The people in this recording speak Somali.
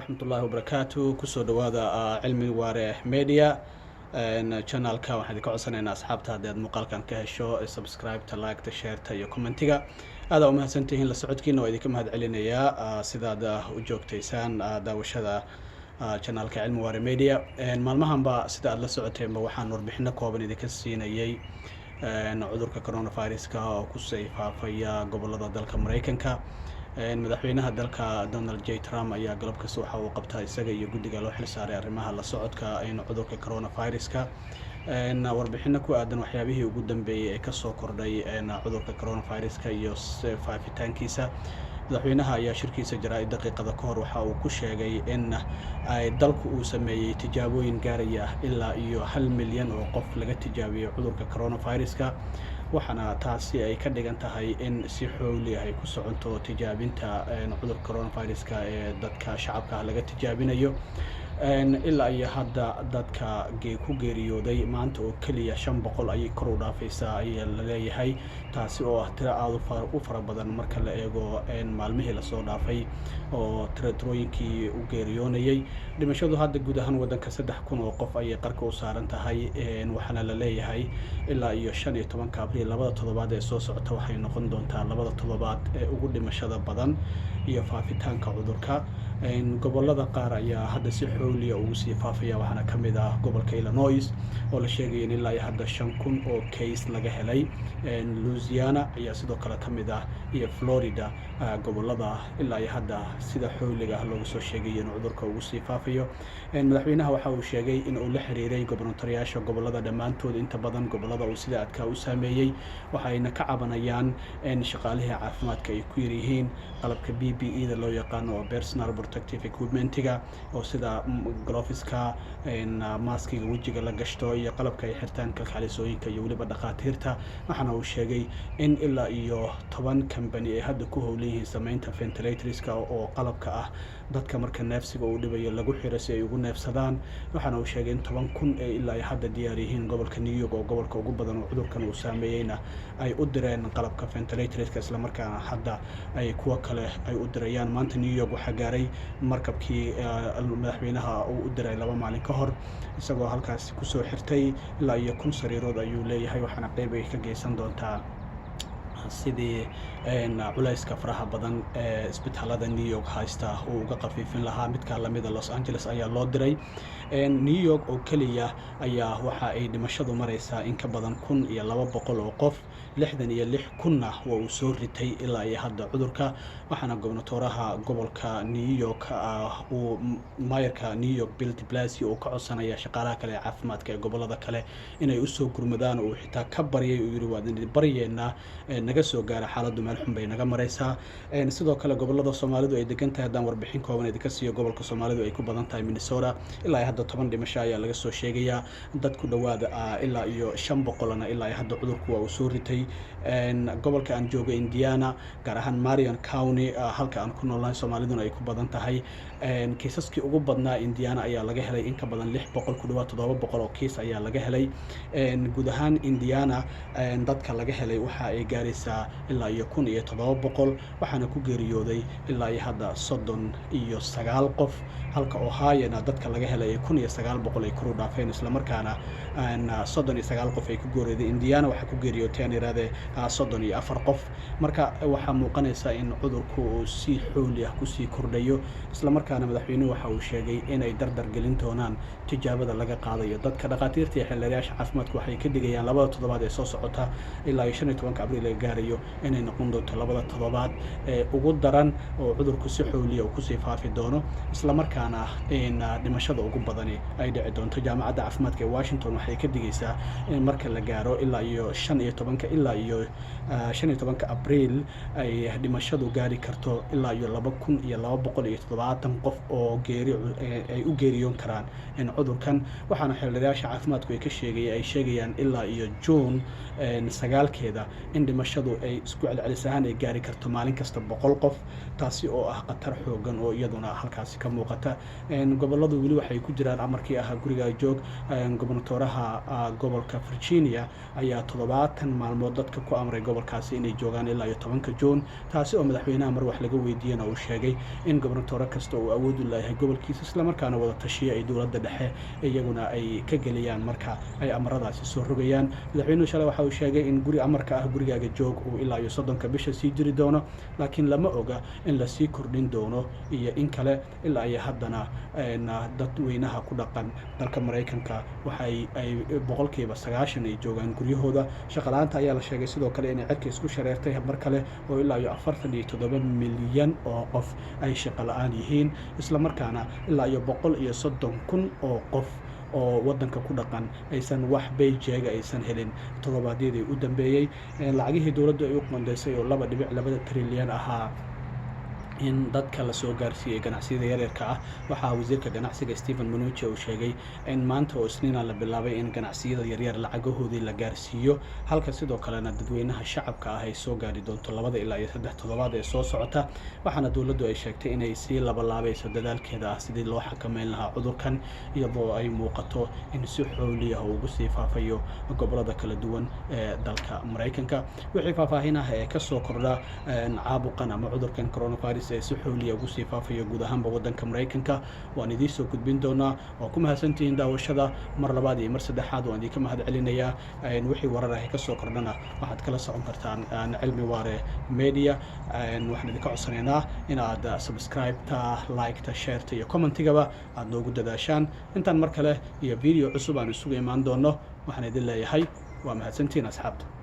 Waraxmatullaahi wabarakaatu. Kusoo dhawaada Cilmi Waare Media channelka. Waxaan idinka codsanaynaa, asxaabta, haddii aad muuqaalkan ka hesho, subscribe-ta, like-ta, share-ta iyo commentiga. Aada umahadsantihiin la socodkiina, waa idinka mahad celinayaa sidaad u joogtaysaan daawashada channelka Cilmi Waare Media. Maalmahanba, sida aad la socoteenba, waxaan warbixino kooban idinka siinayay cudurka coronaviruska oo kusii faafaya gobolada dalka Mareykanka. Madaxweynaha dalka Donald J Trump ayaa galab kasta waxa uu qabtaa, isaga iyo guddiga loo xil saaray arrimaha la socodka cudurka coronaviruska, warbixino ku aadan waxyaabihii ugu dambeeyey ee kasoo kordhay cudurka coronaviruska iyo faafitaankiisa. Madaxweynaha ayaa shirkiisa jaraa-id daqiiqada ka hor waxa uu ku sheegay in ay dalku uu sameeyey tijaabooyin gaaraya ilaa iyo 1 milyan oo qof laga tijaabiyey cudurka coronaviruska, waxaana taasi ay ka dhigan tahay in si xooli ay ku soconto tijaabinta cudurka coronaviruska ee dadka shacabka ah laga tijaabinayo. Ilaa iyo hadda dadka ku geeriyooday maanta oo keliya 500 ayay kor u dhaafaysaa ayaa laleeyahay, taasi oo ah tiro aada u fara badan marka la eego maalmihii lasoo dhaafay oo tirooyinkii u geeriyoonayay. Dhimashadu hadda guud ahaan waddanka 3000 oo qof ayay qarka u saaran tahay, waxaana la leeyahay ilaa iyo 15-ka Abriil, labada toddobaad ee soo socota, waxay noqon doontaa labada toddobaad ee ugu dhimashada badan iyo faafitaanka cudurka. Gobolada qaar ayaa hadda si xooliya ugu sii faafaya, waxaana ka mid ah gobolka Illinois oo la sheegaya in ilaa iyo hadda 5000 oo case laga helay. Louisiana ayaa sidoo kale ka mid ah iyo Florida, gobolada ilaa iyo hadda sida xooliga ah loogu soo sheegay in cudurka ugu sii faafayo. Madaxweynaha waxa uu sheegay in uu la xiriiray gobernatorayaasha gobolada dhammaantood, inta badan gobolada uu sida adkaa u saameeyey, waxayna ka cabanayaan in shaqaalihii caafimaadka ay ku yaryihiin, qalabka PPE da loo yaqaano oo personal protective equipmentiga, oo sida gloveska, maskiga wejiga la gashto iyo qalabka ay xirtaan kalkaalisooyinka iyo weliba dhakhaatiirta. Waxaana uu sheegay in ilaa iyo 10 company ay hadda ku howlan yihiin sameynta ventilatorska, oo qalabka ah dadka marka neefsiga uu dhibayo lagu xiro si ay ugu neefsadaan. Waxaana uu sheegay in 10,000 ay ilaa hadda diyaar yihiin. Gobolka New York, oo gobolka ugu badan oo cudurkan uu saameeyeyna, ay u direen qalabka ventilatorska, islamarkaana hadda ay kuwo kale ay u dirayaan. Maanta New York waxaa gaaray markabkii madaxweynaha uu u diray 2 maalin ka hor, isagoo halkaasi kusoo xirtay. Ilaa iyo 1000 sariirood ayuu leeyahay, waxaana qeyb ay ka geysan doontaa sidii culayska faraha badan ee isbitaalada New York haysta uu uga khafiifin lahaa. Midkaa lamida Los Angeles ayaa loo diray. New York oo keliya ayaa waxa ay dhimashadu maraysaa in ka badan 1200 oo qof, 66 kunna waa uu soo ritay ilaa iyo hadda cudurka. Waxaana gobernatoraha gobolka New York, uu maayarka New York Bill de Blasio, uu ka codsanaya shaqaalaha kale ee caafimaadka ee gobolada kale inay usoo gurmadaan. Uu xitaa ka baryay, uu yidhi: "Waad baryeennaa, naga soo gaara, xaaladdu meel xun bay naga maraysaa." Sidoo kale gobolada Soomaalidu ay degan tahay haddaan warbixin kooban idinka siiyo, gobolka Soomaalidu ay ku badan tahay, Minnesota, ilaa iyo hadda 10 dhimasho ayaa laga soo sheegayaa. Dad ku dhowaada ilaa iyo 500-na ilaa iyo hadda cudurku waa uu soo ritay. Gobolka aan joogo, Indiana, gaar ahaan Marion County, halka aan ku noolnahay, Soomaaliduna ay ku badan tahay, kiisaskii ugu badnaa Indiana ayaa laga helay. In ka badan 600, ku dhawaad 700 oo kiis ayaa laga helay. Guud ahaan Indiana dadka laga helay waxa ay gaaraysaa ilaa iyo 1700, waxaana ku geeriyooday ilaa iyo hadda 39 qof, halka Ohiona dadka laga helay 1900 ay kor u dhaafeen, islamarkaana 39 qof ay ku geeriyooday. Indiana waxaa ku geeriyootay, aan iraade, 34 qof. Marka waxaa muuqanaysa in cudurku uu si xooli ah kusii kordhayo, islamarkaana madaxweynuhu waxa uu sheegay inay dardar gelin doonaan tijaabada laga qaadayo dadka. Dhakhaatiirta iyo xeeldeerayaasha caafimaadku waxay ka digayaan labada toddobaad ee soo socota, ilaa iyo 15-ka Abriil laga gaarayo, inay noqon doonto labada toddobaad ee ugu daran oo cudurku si xooliya uu kusii faafi doono, islamarkaana in dhimashada ugu badani ay dhici doonto. Jaamacadda caafimaadka ee Washington waxay ka digaysaa in marka la gaaro ilaa iyo 15-ka, ilaa iyo 15-ka Abriil, ay dhimashadu gaari karto ilaa iyo 2270 qof oo geeri ay u geeriyoon karaan in cudurkan. Waxaana xeeldheerayaasha caafimaadku ay ka sheegay ay sheegayaan ilaa iyo Juun 9-keeda in dhimashadu ay isku celcelis ahaan ay gaari karto maalin kasta 100 qof, taasi oo ah khatar xoogan oo iyaduna halkaasi ka muuqata. Goboladu weli waxay ku jiraan amarkii ahaa guriga joog. Gobernatoraha gobolka Virginia ayaa 70 maalmood dadka ku amray gobolkaasi inay joogaan ilaa iyo 10-ka Juun, taasi oo madaxweynaha mar wax laga weydiiyena uu sheegay in gobernatore kasta uu awood u leeyahay gobolkiisa, islamarkaana wada tashiyo ay dowladda dhexe iyaguna ay ka geliyaan marka ay amaradaasi soo rogayaan. Madaxweynuhu shalay waxa uu sheegay in guri amarka ah gurigaaga joog uu ilaa iyo 30-ka bisha sii jiri doono, laakiin lama oga in lasii kordhin doono iyo in kale. Ilaa iyo haddana dadweynaha ku dhaqan dalka Maraykanka waxay ay 90% ay joogaan guryahooda. Shaqala-aanta ayaa la sheegay sidoo kale inay cirka isku shareertay mar kale, oo ilaa iyo 47 milyan oo qof ay shaqo la-aan yihiin, islamarkaana ilaa iyo 130,000 oo qof oo wadanka ku dhaqan aysan wax paycheck-ga aysan helin toddobaadyadii u dambeeyey. Lacagihii dowladdu ay u qoondeysay oo 2.2 trilyan ahaa in dadka lasoo gaarsiiyey ganacsiyada yaryarka ah, waxaa wasiirka ganacsiga Steven Mnuchin uu sheegay in maanta oo Isniina la bilaabay in ganacsiyada yaryar lacagahoodii la gaarsiiyo, halka sidoo kalena dadweynaha shacabka ah ay soo gaari doonto 2 ilaa iyo 3 toddobaad ee soo socota. Waxaana dowladdu ay sheegtay inay sii labalaabayso dadaalkeeda ah sidii loo xakameyn lahaa cudurkan, iyadoo ay muuqato in si xooliya ugu sii faafayo gobolada kala duwan ee dalka Maraykanka. Wixii faahfaahin ah ee kasoo kordha caabuqan ama cudurkan coronavirus ee si xooliya ugu sii faafayo guud ahaanba waddanka Maraykanka waan idiin soo gudbin doonaa. Waa ku mahadsantihiin daawashada. Mar labaad iyo mar saddexaad waan idinka mahad celinayaa. Wixii warar ah kasoo kordhana waxaad kala socon kartaan Cilmi Waare Media. Waxaan idinka codsanaynaa in aad subscribe-ta, like-ta, share-ta iyo comment-igaba aad noogu dadaashaan. Intaan mar kale iyo video cusub aan isugu imaan doono, waxaan idin leeyahay waa mahadsantihiin, asxaabta.